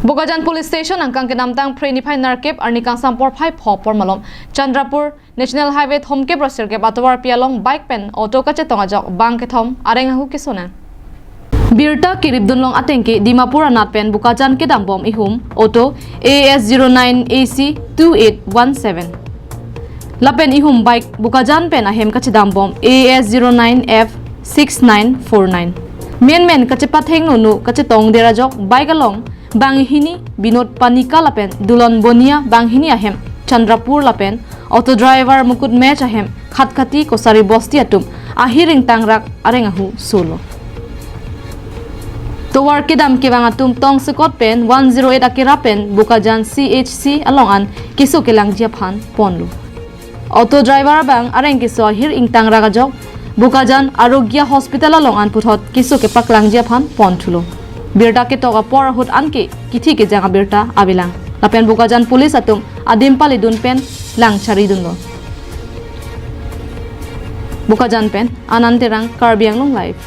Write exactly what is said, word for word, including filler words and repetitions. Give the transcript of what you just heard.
Bokajan Police Station angkang kedamtang Phre niphai nerkep arni kangsam porphai pho pormalom Chandrapur National Highway thomkep ra sirkep atovarpi along bike pen auto kachetong ajok bang kethom areng ahu keso nang. Birta keripdun long atengke Dimapur anat pen Bokajan kedambom ihum auto A S zero nine A C two eight one seven. Lapen ihum bike Bokajan pen ahem kachedambom A S zero nine F six nine four nine. Menmen kachepatheng nunu kachetongder ajok bike along banghini Binod Panika lapen Dulon Bonia banghini ahem Chandrapur lapen auto driver Mukut Mech ahem Khatkhati Kosari Bosti atum ahir ingtangrak areng ahu solo. Tovar kedam kevang atum tongsekot pen one zero eight akera pen Bokajan C H C along an keso kelangji aphan ponlo. Auto driver abang areng keso ahir ingtangrak ajok Bokajan Arogya Hospital along an puthot keso kepaklangji aphan ponthulo. Birta ketok apor ahut anke kithi kejang abirta avelang. Lapen Bokajan Police atum adim palidun pen lang charidunlo. Bokajan pen Anand Terang, Karbi Anglong Live.